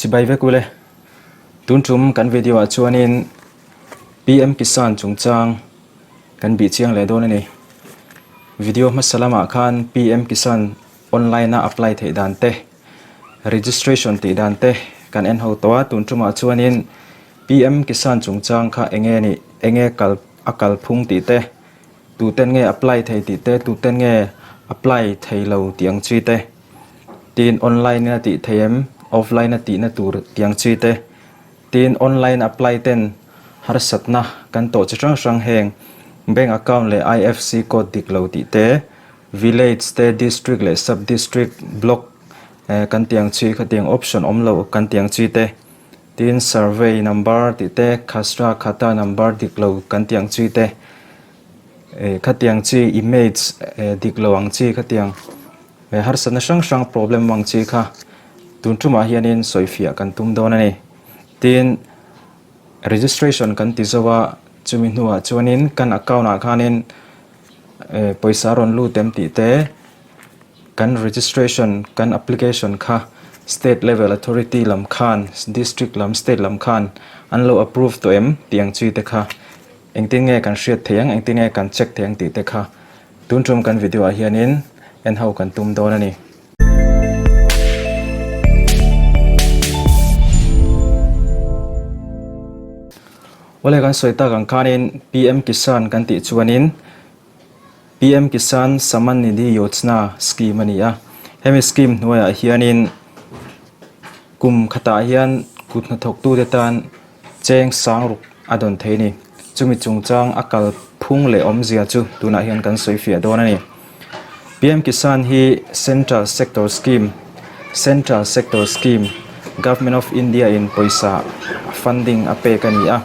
Chibai vek ule. Tun tum kan video ah chuanin PM Kisan chungchang kan bih chiang leh dawn a ni. Video hmasa lamah khan PM Kisan online a apply theih dan te, registration tih dan te kan en ho tawh a, tun tumah chuanin PM Kisan chungchang kha enge nih, enge kal a kalphung tih te, tuten nge apply thei tih te, tuten nge apply thei lo tih ang chi te, tin online in a tih thei em, offline a tihna tur tih ang chi te, tin online apply ten harsatna kan tawh chi hrang hrang heng bank account leh IFC code dik lo tih te, Village te, District leh Sub District, Block kan tih ang chi khatiang option awm lo kan tih ang chi te, tin Survey number tih te, Khasra Khata number dik lo kan tih ang chi te, khatiang chi image dik lo ang chi khatiang harsatna hrang hrang problem ang chi kha tun tumah hianin sawifiah kan tum dawn a ni. Tin Registration kan ti zo a, chumi hnuah chuanin kan account ah khanin Pawisa rawn lut em tih te, kan registration, kan application kha state level authority lam khan, district lam, state lam khan an lo approve tawh em tih ang chi te kha engtin nge kan hriat theih ang, engtin nge kan check theih ang tih te kha tun tum kan video ah hianin en ho kan tum dawn a ni. Awle kan sawi tak ang khanin PM Kisan kan tih chuanin PM Kisan Samman Nidhi Yojana scheme a ni a. Hemi scheme hnuaiah hianin kum khatah hian kut hnathawktute tan cheng sang ruk a dawn thei a ni. Chumi chungchang a kal phung leh awmzia chu tunah hian kan sawi fiah dawn a ni. PM Kisan hi Central Sector Scheme, Central Sector Scheme, Government of India in pawisa funding a pek a ni a.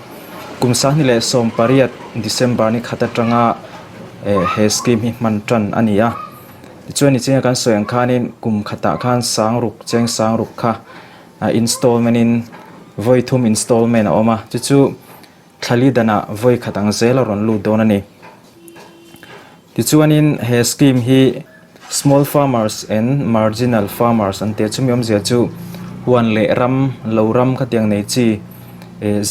Kum 2018 December ni khat atanga he scheme hi hman tan a ni a. Tichuan nichinga kan sawi ang khanin kum khatah khan sang ruk cheng sang ruk kha installment in vawi thum installment a awm a. Chu chu Thlali danah vawi khat ang zel a rawn lut dawn a ni. Tichuanin he scheme hi Small Farmers and Marginal Farmers an tia chumi awmzia chu huan leh ram, lo ram khatiang nei chi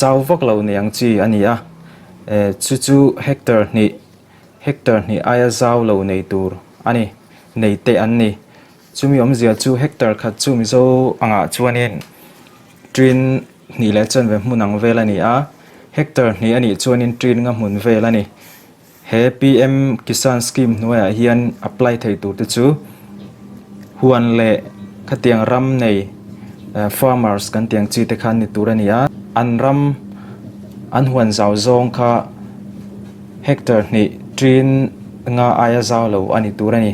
zau vak lo nei ang chi a ni a. Chu chu hectare hnih, hectare hnih aia zau lo nei tur a ni, nei te an ni. Chumi awmzia chu hectare khat chu Mizo angah chuanin ṭin hnih leh chanve hmun ang vel a ni a, hectare hnih a nih chuanin ṭin nga hmun vel a ni. He PM Kisan Scheme hnuaiah hian apply thei tur te chu huan leh khatiang ram nei farmers kan tih ang chi te khan ni tur a ni a, an ram an huan zau zawng kha hectare hnih ṭin nga aia zau lo a ni tur a ni.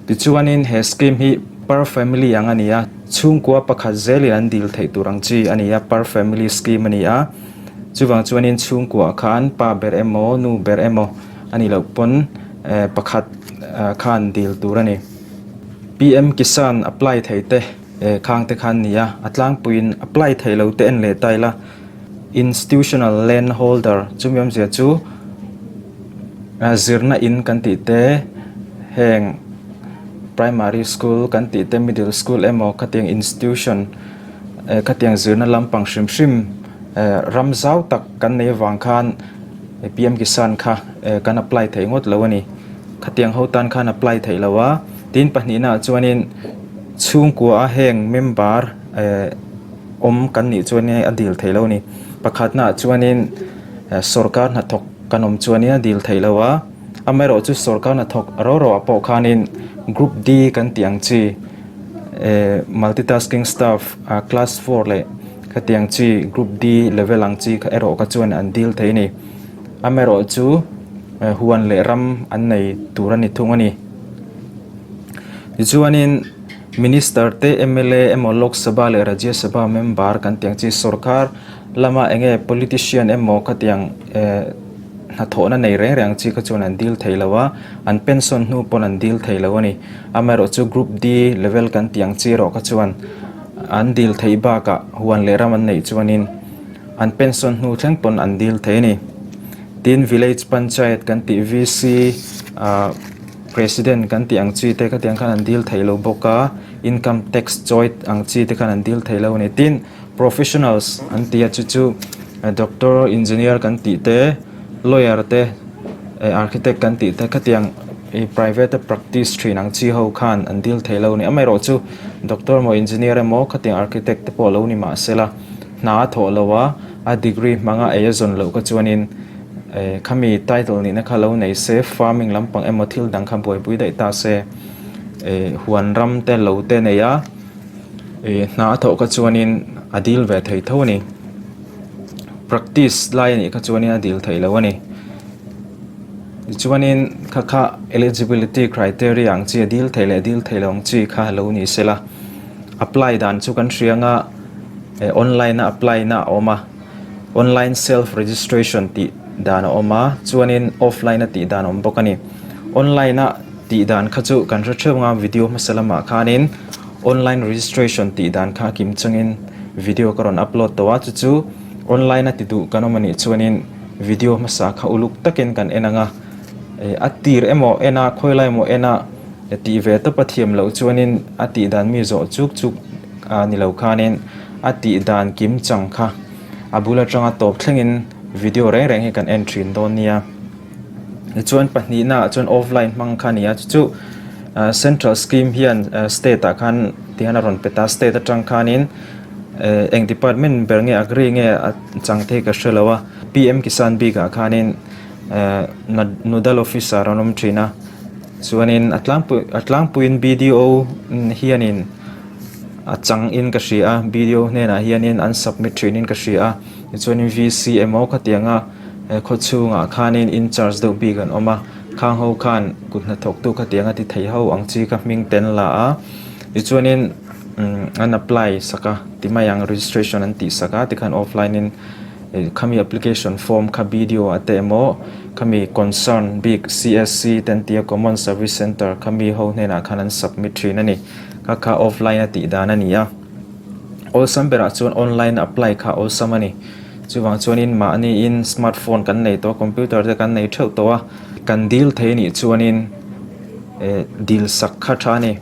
Tichuanin he scheme hi per family ang a ni a, chhungkua pakhat zelin an dil theih tur ang chi a ni a, per family scheme a ni a. Chuvang chuanin chhungkuaah khan pa ber emaw nu ber emaw a nih loh pawn pakhat khan dil tur a ni. PM Kisan apply thei te khang te khan ni a, a tlangpuiin apply thei lo te en leh ta ila institutional land holder chumi awmzia chu Zirna in kan tih te heng primary school kan tih te middle school emaw khatiang institution khatiang zirna lampang hrim hrim ram zau tak kan nei avang khan PM Kisan kha kan apply thei ngawt lo a ni. Khatiang ho tan khan apply theih lo a, tin pahnihna ah chuanin chhungkua a heng member awm kan nih chuan a dil theih lo a ni. Pakhatna ah chuanin sorkar hnathawk Kan awm chuanin a dil theih lo a, amaherawhchu sorkar hnathawk ro ro ah pawh khanin Group D kan tih ang chi eh multitasking staff class four leh khatiang chi Group D level ang chi kha erawh kha chuan an dil thei a ni. Amaherawhchu huan leh ram an nei tur a ni thung a ni. Tichuanin Minister te mla emaw Lok Sabha leh Rajya Sabha member kan tih ang chi sorkar lama eng nge politician emaw khatiang eh hnathawhna nei reng reng chi kha chuan an dil thei lo a, an pension hnu pawn an dil thei lo a ni. Amaherawhchu group D level kan tih ang chi erawh kha chuan an dil theih bakah huan leh ram an neih chuanin an pension hnu thleng pawn an dil thei a ni. Tin village panchayat kan tih VC ah president kan tih ang chi te khatiang khan an dil thei lo bawk a. Income tax chawi ang chi te khan an dil thei lo a ni. Tin, professionals an ti a, chu chu doctor, engineer kan tih te, lawyer te, architect kan tih te khatiang ih private a practice thin ang chi ho khan an dil thei lo a ni. Amaherawhchu doctor emaw engineer emaw khatiang architect te pawh lo ni mah sela hna a thawh lo a, a degree hmanga ei a zawn loh kha chuanin eh khami title nihna kha lo nei se farming lampang emaw thil dang kha buaipui daih ta se eh huan ram te lo te nei a eh hna a thawh kha chuanin a dil ve thei tho a ni practice lai a nih kha chuanin a dil theih loh a ni tichuanin kha kha eligibility criteria ang chi a dil theih leh dil theih loh ang chi kha lo ni sela apply dan chu kan hria anga eh online a apply na a awm a. Online self registration tih dan a awm a, chuanin offline a tih dan a awm bawk a ni. Online a tih dan kha chu kan hre theuh ang a, video hmasa lamah khanin online registration tih dan kha kim chungin video ka rawn upload tawh a, chu chu online a ti duh kan awm a nih chuanin video hmasa kha uluk takin kan en ang a, eh a tir emaw en a khawi lai emaw en a tih ve tawp a thiam loh chuanin a tih dan mi zawh chuk chuk a ni lo khanin a tih dan kim chang kha a bul atanga tawp thlengin video reng reng hi kan en thin dawn nia. Tichuan pahnihna ah chuan offline hmang kha a ni a chu chu ah central scheme hian state ah khan tihian a rawn pe ta state atang khanin eh eng department ber nge agri nge a chang te hi ka hre lo a P_M Kisan bik ah khanin eh nodal officer an awm thin a chuanin a tlangpui a tlangpuiin B_D_O hianin. a chang in ka hria a video hnenah hianin an submit thin in ka hria a tichuanin V_C emaw khatianga khaw chhungah khanin in charge deuh bik an awm a khang ho khan kut hnathawk tu khatianga ti thei ho ang chi kha hming te an la a tichuanin umm an apply sak a ti mai ang registration an tih sak a tikhan offline in khami application form kha video ah te emaw khami concern bik C_S_C te an ti a common service center khami ho hnenah khan an submit thin a ni. Kha kha offline a tih dan a ni a, awlsam berah chuan online a apply kha awlsam a ni. Chuvang chuanin mahniin smartphone kan nei tawh a, computer te kan nei theuh tawh a, kan dil thei anih chuanin eh dil sak kha tha a ni.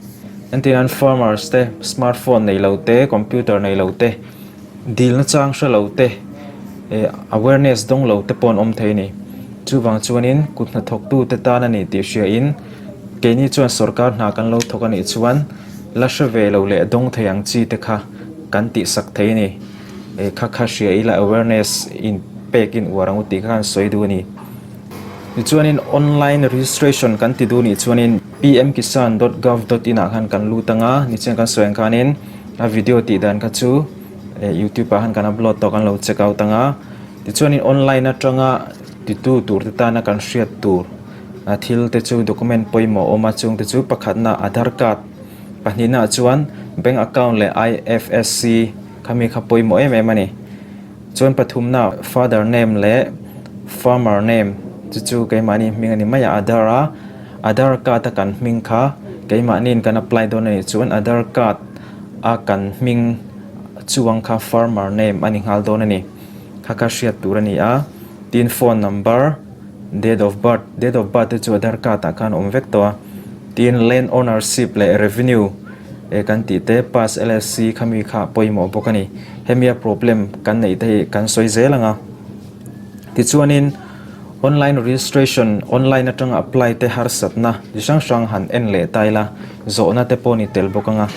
Entirnan farmers te smartphone nei lo te, computer nei lo te, dil nachang hre lo te, eh awareness dawng lo te pawh an awm thei a ni. Chuvang chuanin kut hnathawktu te tan a ni tih hriain. Keini chuan sorkar hna kan lo thawk a nih chuan la hre ve lo leh dawng thei ang chi te kha kan tihsak thei a ni. Eh kha kha hria ila awareness in pek in uar ang u tih kha kan sawi duh a ni. Tichuanin online registration kan ti duh nih chuanin pmkisan dot gov dot in ah khan kan lut ang a, nichian kan sawi ang khanin a video tih dan kha chu eh youtube ah khan kan upload tawh kan lo check out ang a. Tichuanin online atanga titu tur te tana kan hriat tur. A thil te chu document pawimawh a awm a chung te chu pakhatna Aadhaar card pahnihna ah chuan bank account leh I_F_S_C khami kha pawimawh em em a ni. Chuan pathumna father name leh farmer name chu chu keimahni hming a ni mai a Aadhaar a Aadhaar card a kan hming kha keimahniin kan apply dawn a nih chuan Aadhaar card a kan hming chuang kha farmer name a ni nghal dawn a ni. Kha kha hriat tur a ni a tin phone number. Date of birth, Date of birth te chu Aadhaar card ah khan a awm vek tawh a, tin land ownership leh revenue eh kan tih te pass LSC khami kha pawimawh bawk a ni. Hemi a problem kan neih te hi kan sawi zel ang a. Tichuanin online registration, online atanga apply te harsatna chi hrang hrang han en leh ta ila zawhna te pawh ni tel bawk ang a.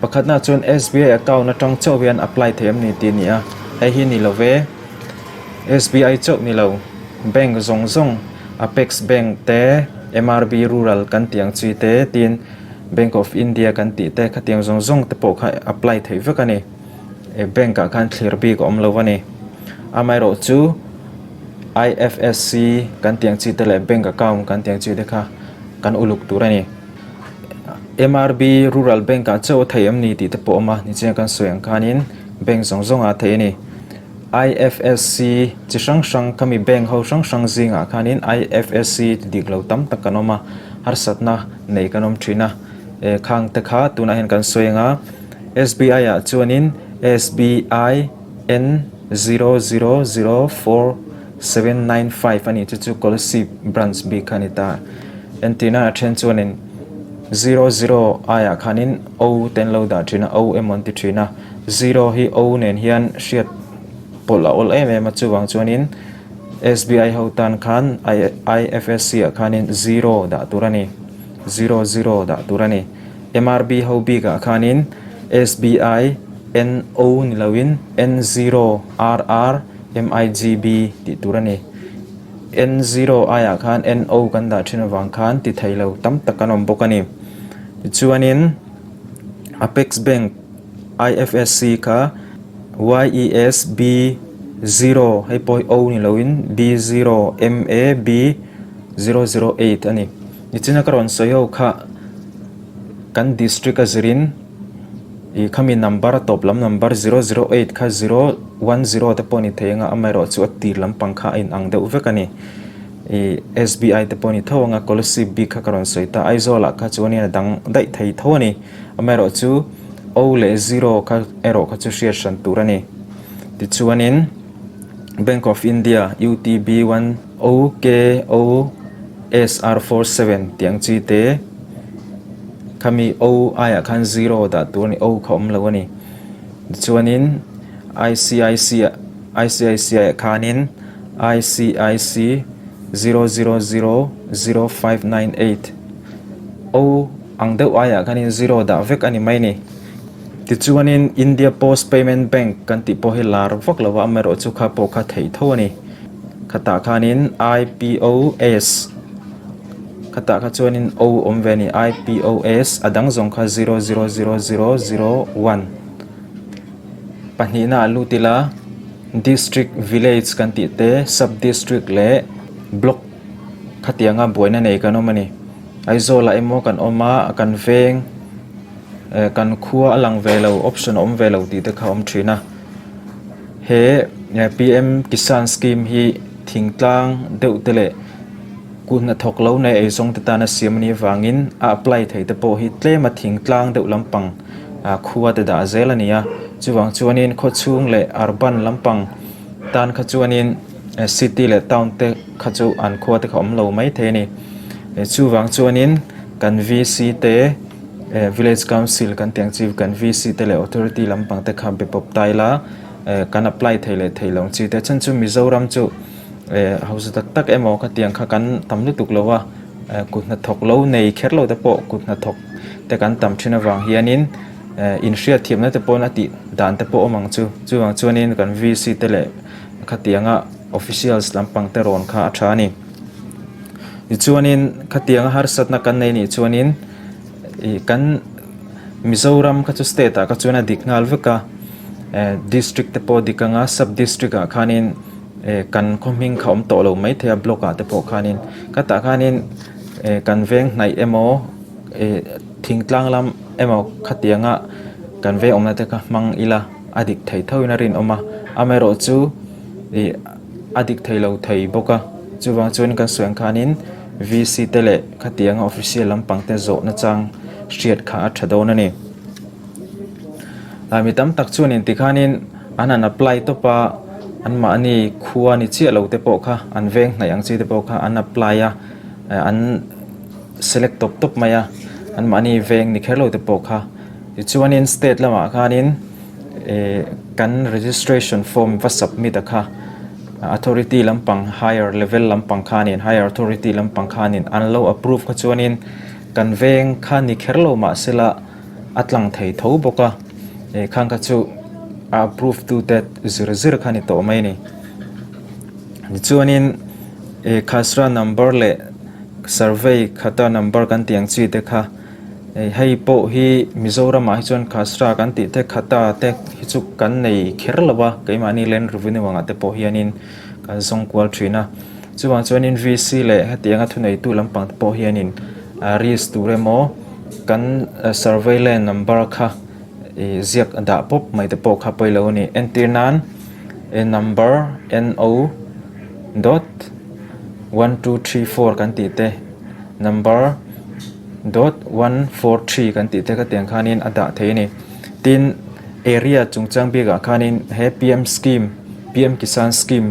Pakhatna chuan SBI account atang chauh hian apply thei em ni tih a ni a, hei hi ni lo ve. SBI chauh ni lo, bank zawng zawng Apex Bank te, MRB Rural kan tih ang chi te, tin Bank of India kan tih te khatiang zawng zawng te pawh kha apply theih vek a ni. Eh bank ah khan thlir bik a awm lo a ni. Amaherawh chu IFSC kan tih ang chi te leh bank account kan tih ang chi te kha kan uluk tur a ni. MRB Rural Bank ah chauh a thei em ni tih te pawh a awm a, nichina kan sawi ang khanin bank zawng zawng ah a thei a ni. IFSC chi hrang hrang khami bank ho hrang hrang zingah khanin IFSC ti dik lo tam tak kan awm a, harsatna nei kan awm thin a, eh khang te kha tunah hian kan sawi ang a, SBI ah chuanin SBIN 0004795 a nih chu chu Kolasib branch bik kha a ni ta. Entirna a then chuanin. Zero zero aiah khanin O te an lo dah thin a, O emaw an ti thin a. Zero hi O nen hian hriat pawlh a awl em em a, chuvang chuanin SBI ho tan khan IFSC ah khanin zero dah tur a ni, zero zero dah tur a ni. MRB ho bikah khanin SBI NO ni loin N zero RR MIGB tih tur a ni. N zero aiah khan NO kan dah thin avang khan ti thei lo tam tak kan awm bawk a ni. Tichuanin Apex Bank IFSC kha YES B zero hei pawh hi O ni loin B zero MA B zero zero eight a ni. Nichina ka rawn sawi ho kha kan district a zirin Ih khami number a tawp lam number 008 kha 010 te pawh a ni thei anga amaherawh chu a tir lampang kha a inang deuh vek a ni. Ih SBI te pawh a ni tho anga Kolasib bik kha ka rawn sawi ta Aizawl ah kha chuanin a dang daih thei tho a ni. Amaherawh chu O leh zero kha erawh kha chu hriat hran tur a ni. Tichuanin Bank of India UTB one O K O SR 47 tih ang chi te khami O aiah khan zero dah tur a ni, O kha awm lo a ni. Tichuanin ICIC ah ICICI ah khanin ICIC 0000598 O ang deuh aiah khanin zero dah vek a ni mai a ni. Tichuanin India Post Payment Bank kan tih pawh hi lar vak lo a, amaherawh chu kha pawh kha theih tho a ni. Khatah khanin IPOS khatah kha chuanin O awm ve a ni, IPOS a dang zawng kha zero zero zero zero zero one pahnihna ah lut ila District Village kan tih te Sub District leh Block khatianga buaina nei kan awm a ni. Aizawl ah emaw kan awm a kan veng eh kan khua a lang ve lo option a awm ve lo tih te kha a awm thin a he P_M Kisan scheme hi thingtlang deuh te leh kut hnathawk lo nei eizawng te tana siam anih avangin a apply thei te pawh hi tlem a thingtlang deuh lampang ah khua te dah zel a ni a chuvang chuanin khawchhung leh urban lampang tan kha chuanin city leh town te kha chu an khua te kha awm lo mai thei a ni chuvang chuanin kan V_C te eh village council kan tih ang chi kan V_C te leh authority lampang te kha be pawp ta ila eh kan apply thei leh thei lo ang chi te chhan chu Mizoram chu eh hausa tak tak emaw khatiang kha kan tam lutuk lo a eh kut hnathawk lo nei kher lo te pawh kut hnathawk te kan tam thin avang hianin eh inhriatthiamna te pawn a tih dan te pawh awm ang chu chuvang chuanin kan V_C te leh khatianga officials lampang te rawn kha a tha a ni. Tichuanin khatianga harsatna kan nei nih chuanin ih kan Mizoram kha chu state ah kha chuan a dik nghal vek a eh district te pawh a dik ang a sub district ah khanin eh kan khaw hming kha awm tawh lo maithei a block ah te pawh khanin khatah khanin eh kan veng hnaih emaw eh thingtlang lam emaw khatianga kan veng awmna te kha hmang ila a dik thei tho in a rinawm a amaherawhchu ih. A dik thei lo thei bawk a, chuvang chuan kan sawi ang khanin VC te leh khatianga official lampang te zawh nachang hriat kha a tha dawn a ni. Mi tam tak chuan inti khanin an han apply tawp a, anmahni khua ni chiah lo te pawh kha an veng hnaih ang chi te pawh kha an apply a, an select tawp tawp mai a, anmahni veng ni kher lo te pawh kha. Tichuanin state lamah khanin. Eh kan registration form va submit a kha authority lampang higher level lampang khanin higher authority lampang khanin an lo approve kha chuanin kan veng kha ni kher lo mahsela a tlang thei tho bawk a eh khang kha chu a approve tu te zir zir kha ni tawh mai a ni. Tichuanin eh khasra number leh survey khata number kan tih ang chi te kha. Hei pawh hi Mizoramah hi chuan Khasra kan tih te Khata te hi chu kan nei kher lo a, keimahni Land Revenue angah te pawh hianin kan zawng kual thin a. Chuvang chuanin VC leh hetianga thuneitu lampang te pawh hianin risk tur emaw kan survey land number kha ih ziak dah pawp mai te pawh kha pawi lo a ni. Entir nan number NO dot 1234 kan tih te number dot 143 kan tih te khatiang khanin a dah thei a ni. Tin, area chungchang bikah khanin he PM scheme, PM Kisan scheme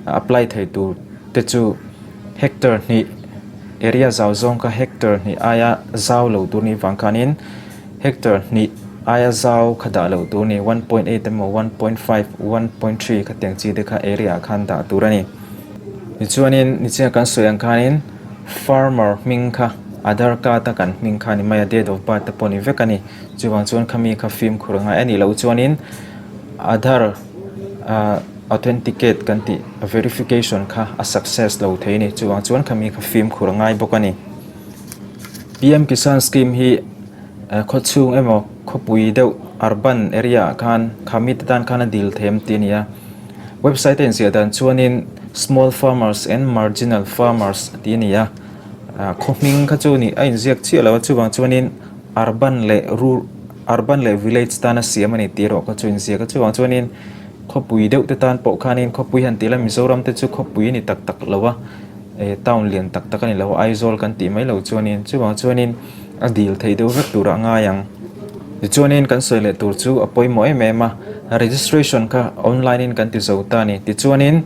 apply thei tur te chu hectare hnih. Area zau zawng kha hectare hnih aia zau lo tur nih vang khanin hectare hnih aia zau kha dah loh tur a ni, 1.8 emaw 1.5, 1.3 khatiang chi te kha area ah khan dah tur a ni. Tichuanin nichina kan sawi ang khanin farmer hming kha Aadhaar card a kan hming kha a ni mai a, date of birth te pawh a ni vek a ni. Chuvang chuan khami kha fimkhur a ngai a nih loh chuanin Aadhaar ah authenticate kan tih verification kha a success lo thei a ni. Chuvang chuan khami kha fimkhur a ngai bawk a ni. PM Kisan scheme hi khawchhung emaw khawpui deuh urban area ah khan kha mite tan khan a dil thei em tih a ni a. Website a inziah dan chuanin small farmers and marginal farmers tih a ni a. Khaw hming kha chu a inziak chiah lo a chuvang chuanin urban leh urban leh village tana siam a ni tih erawh kha chu inziak a. Chuvang chuanin khawpui deuh te tan pawh khanin khawpui han tih la Mizoram te chu khawpui a ni tak tak lo a. Eh town lian tak tak a ni lo a, Aizawl kan tih mai lo chuanin chuvang chuanin a dil theih deuh vek turah a ngai ang. Tichuanin kan sawi leh tur chu a pawimawh em em a, registration kha online in kan ti zo ta a ni. Tichuanin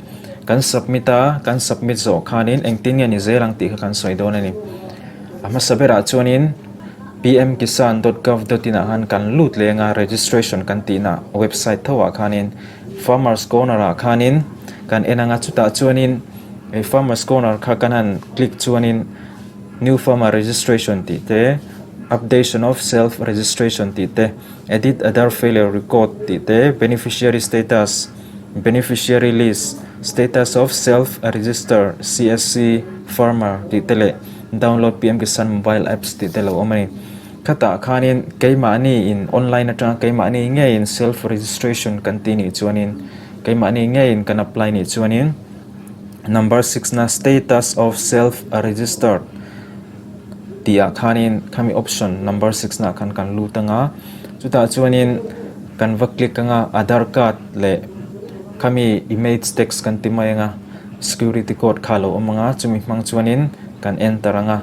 kan submit a, kan submit zawh khanin engtin nge ni zel ang tih kha kan sawi dawn a ni. A hmasa berah chuanin pmkisan dot gov dot in ah khan kan lut leng a, registration kan tihna website tho ah khanin farmers corner ah khanin kan en ang a, chutah chuanin Hei farmers corner kha kan han click chuanin new farmer registration tih te updation of self registration tih te edit aadhaar failure record tih te beneficiary status beneficiary list status of self register C_S_C farmer tih te leh download P_M kisan mobile apps tih te a lo awm a ni. Khatah khanin keimahni in online atanga keimahni ngeiin self registration kan tih nih chuanin keimahni ngeiin kan apply nih chuanin. Number six na status of self registered tih ah khanin khami option number six na ah khan kan lut anga chutah chuanin kan va click anga aadhar card leh khami image text kan ti mai anga security code kha alo awm anga chumi hmang chuanin kan enter anga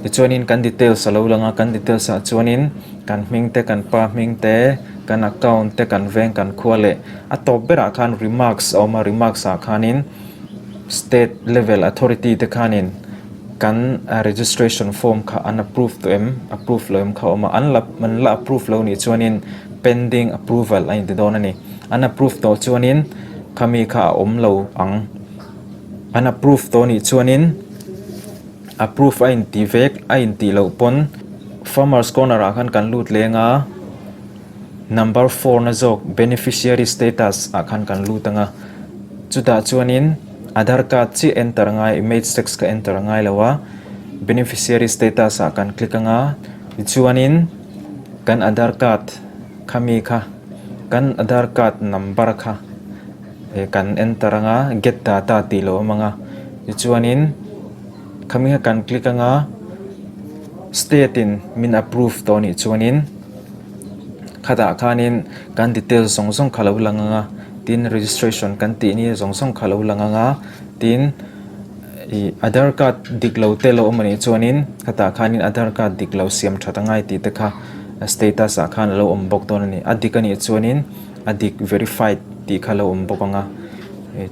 tichuanin kan details alo lang a kan details ah chuanin kan hming te kan pa hming te kan account te kan veng kan khua leh A tawp berah khan remarks a awm a, remarks ah khanin state level authority te khanin kan registration form kha an approve tawh em, approve lo em kha a awm a, an la an la approve lo nih chuanin pending approval a inti dawn a ni. An approve tawh chuanin khami kha a awm lo ang. An approve tawh nih chuanin approve a inti vek a intih loh pawn farmers corner ah khan kan lut leng a. Number four na zawk beneficiary status ah khan kan lut ang a, chutah chuanin Aadhaar card chiah enter angai image text ka enter angai lo a, beneficiary status ah kan click ang a, tichuanin kan Aadhaar card khami kha kan Aadhaar card number kha eh kan enter ang a, get data tih lo awm ang a, tichuanin khami kha kan click ang a, state in min approve tawh anih chuanin. Khatah khanin kan details zawng zawng kha lo lang ang a, tin registration kan tih ni zawng zawng kha lo lang ang a, tin ih aadhar card dik lo te lo awm anih chuanin khatah khanin aadhar card dik lo siam that angai tih te kha status ah khan a lo awm bawk dawn a ni. A dik anih chuanin a dik verified tih kha lo awm bawk ang a,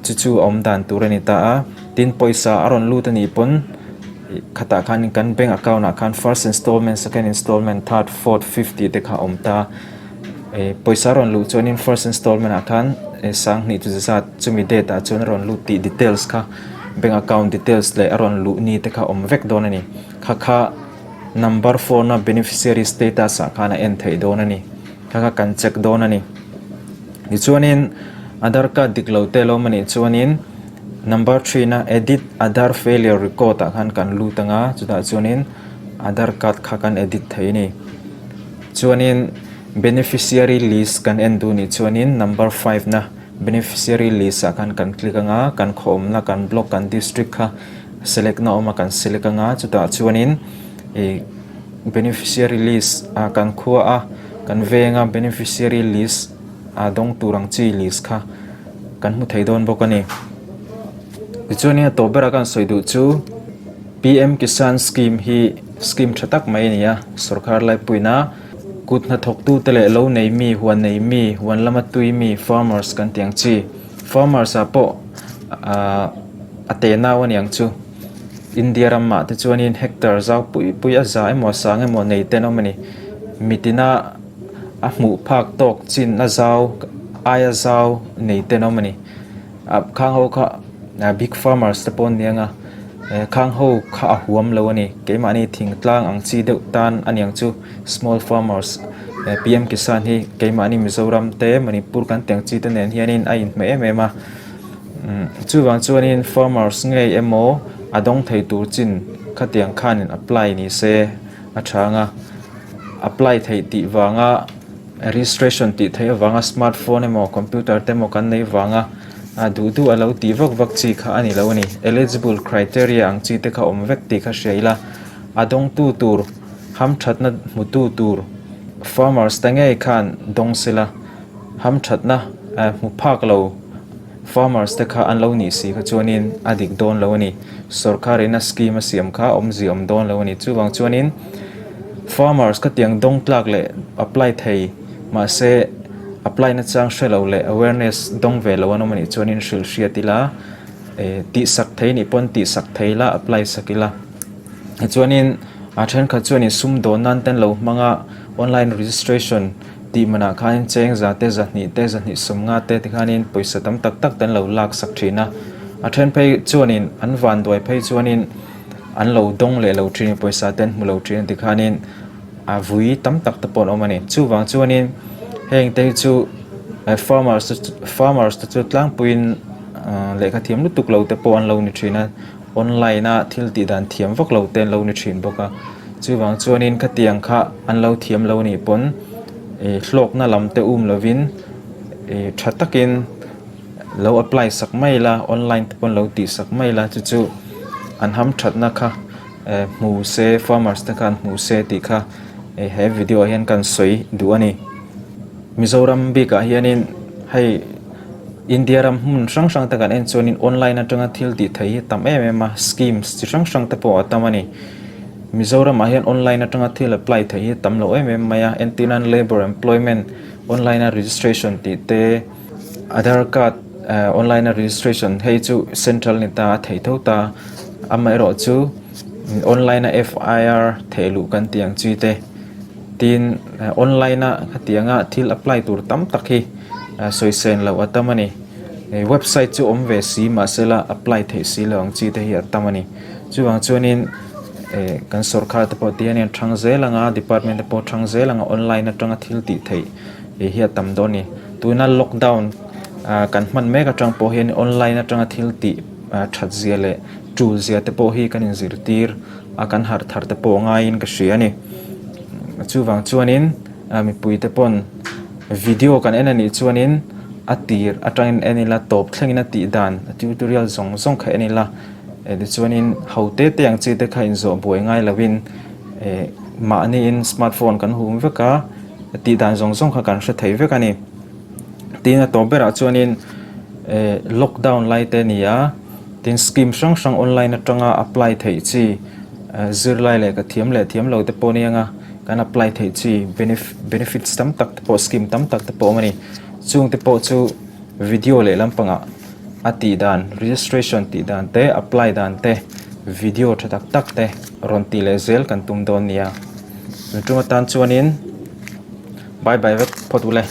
chu chu a awm dan tur a ni ta a, tin pawisa a rawn lut anih pawn. Khatah khan kan bank account ah khan first installment second installment third fourth fifth tih te kha a awm ta eh pawisa a rawn luh chuanin first installment ah khan eh sanghnih chu zat chumi date ah chuan a rawn lut tih details kha bank account details leh a rawn luh ni te kha a awm vek dawn a ni kha kha number four na beneficiary status ah khan a en theih dawn a ni kha kha kan check dawn a ni tichuanin aadhar card dik lo te lo awm a nih chuanin. Number three na edit aadhar failure record ah khan kan lut ang a chutah chuanin aadhar card kha kan edit thei a ni. Chuanin beneficiary list kan en duh nih chuanin number five na beneficiary list ah khan kan click ang a kan khaw awmna kan block kan district kha select na awm a kan select ang a chutah chuanin ih beneficiary list ah kan khua a kan veng a beneficiary list a dawng tur ang chi list kha. Kan hmu thei dawn bawk a ni. Tichuanin a tawp bera kan sawi duh chu PM Kisan Scheme hi scheme tha tak mai a ni a, sorkar laipuina kut hnathawktute leh lo nei mi, huan nei mi, huan lama tui mi, farmers kan tih ang chi. Farmers ah pawh ahh a te nau a ni ang chu. India ramah te chuanin hectare zau pui pui a za emaw a sang emaw nei te an awm a ni. Mitina a hmuh phak tawk chin a zau aia zau nei te an awm a ni. Ah khang ho kha big farmers te pawh an ni ang a, khang ho kha a huam lo a ni. Keimahni thingtlang ang chi deuh tan a niang chu small farmers PM Kisan hi keimahni Mizoram te Manipur kan tih ang chi te nen hianin a inhmeh em em a. Chuvang chuanin farmers ngei emaw a dawng thei tur chin khatiang khanin apply ni se a tha ang a, apply theih tih vanga registration tih theih avanga smartphone emaw computer te emaw kan neih vanga a duh duh a lo tih vak vak chi kha a ni lo a ni. Eligible criteria ang chi te kha awm vek tih kha hria ila a dawngtu tur hamthatna hmutu tur farmers te ngei khan dawng sela hamthatna hmu phak lo Farmers te kha an lo nih si kha chuanin a dik dawn lo a ni. Sorkar ina scheme a siam kha awmzia awm dawn lo a ni. Chuvang chuanin farmers kha tiang dawng tlak leh apply thei mahse apply nachang hre lo leh awareness dawng ve lo an awm a nih chuanin hrilh hriat ila eh tihsak thei nih pawn tihsak thei ila apply sak ila. Tichuanin a thenkhat chuanin sumdawn nan te an lo hmang a online registration Tih manah khanin cheng za te, zahnih te, zahnih sawmnga te tikhanin pawisa tam tak tak te an lo lak sak thin a. A then phei chuanin an van duai phei chuanin an lo dawng leh lo thin a, pawisa te an hmu lo thin a tikhanin a vui tam tak te pawh an awm a ni. Chuvang chuanin heng te hi chu farmers te farmers te chu tlangpuiin lehkha thiam lutuk lo te pawh an lo ni thin a. Online a thil tih dan thiam vak lo te an lo ni thin bawk a, chuvang chuanin khatiang kha an lo thiam lo nih pawn ih hlawkna lam te um lovin ih tha takin lo apply sak mai ila online te pawn lo tih sak mai ila chu chu an hamthatna kha eh hmu se farmers te khan hmu se tih kha eh he video ah hian kan sawi duh a ni. Mizoram bikah hianin hei. India ram hmun hrang hrang te kan en chuanin online atanga thil tih theih hi a tam em em a, schemes chi hrang hrang te pawh a tam a ni. Mizoramah hian online atanga thil apply theih hi a tam lo em em mai a, entir nan labour employment online a registration tih te, Aadhaar card eh online a registration hei chu central ni ta a theih tho ta, amaherawh chu online a F_I_R theih luh kan tih ang chi te. Tin, online a khatianga thil apply tur tam tak hi sawisên loh a tam a ni. Website chu awm ve si mahsela apply theih si lo ang chi te hi a tam a ni. Chuvang chuanin eh kan sorkar te pawh tihian an thang zel ang a, department te pawh thang zel ang a, online atanga thil tih theih hi a tam dawn a ni. Tuna lockdown ah kan hman mek atang pawh hian online atanga thil tih that zia leh tul zia te pawh hi kan inzirtir a kan harh thar te pawh ngaiin ka hria a ni. Chuvang chuanin mipui te pawn video kan en anih chuanin a tir atangin en ila tawp thlengin a tih dan a tutorial zawng zawng kha en ila tichuanin ho te te ang chi te kha inzawh buai ngai lovin eh mahniin smartphone kan hum vek a tih dan zawng zawng kha kan hre thei vek a ni. Tin a tawp berah chuanin eh lockdown lai te a ni a. Tin, scheme hrang hrang online atanga apply theih chi, zirlai leh ka thiam leh thiam lo te pawh nia nga kan apply theih chi benefits tam tak te pawh scheme tam tak te pawh a awm a ni. Chung te pawh chu video leh lampangah a tih dan registration tih dan te apply dan te video tha tak tak te rawn tih leh zel kan tum dawn nia. Tun tum atan chuanin bye bye vek phawt ule.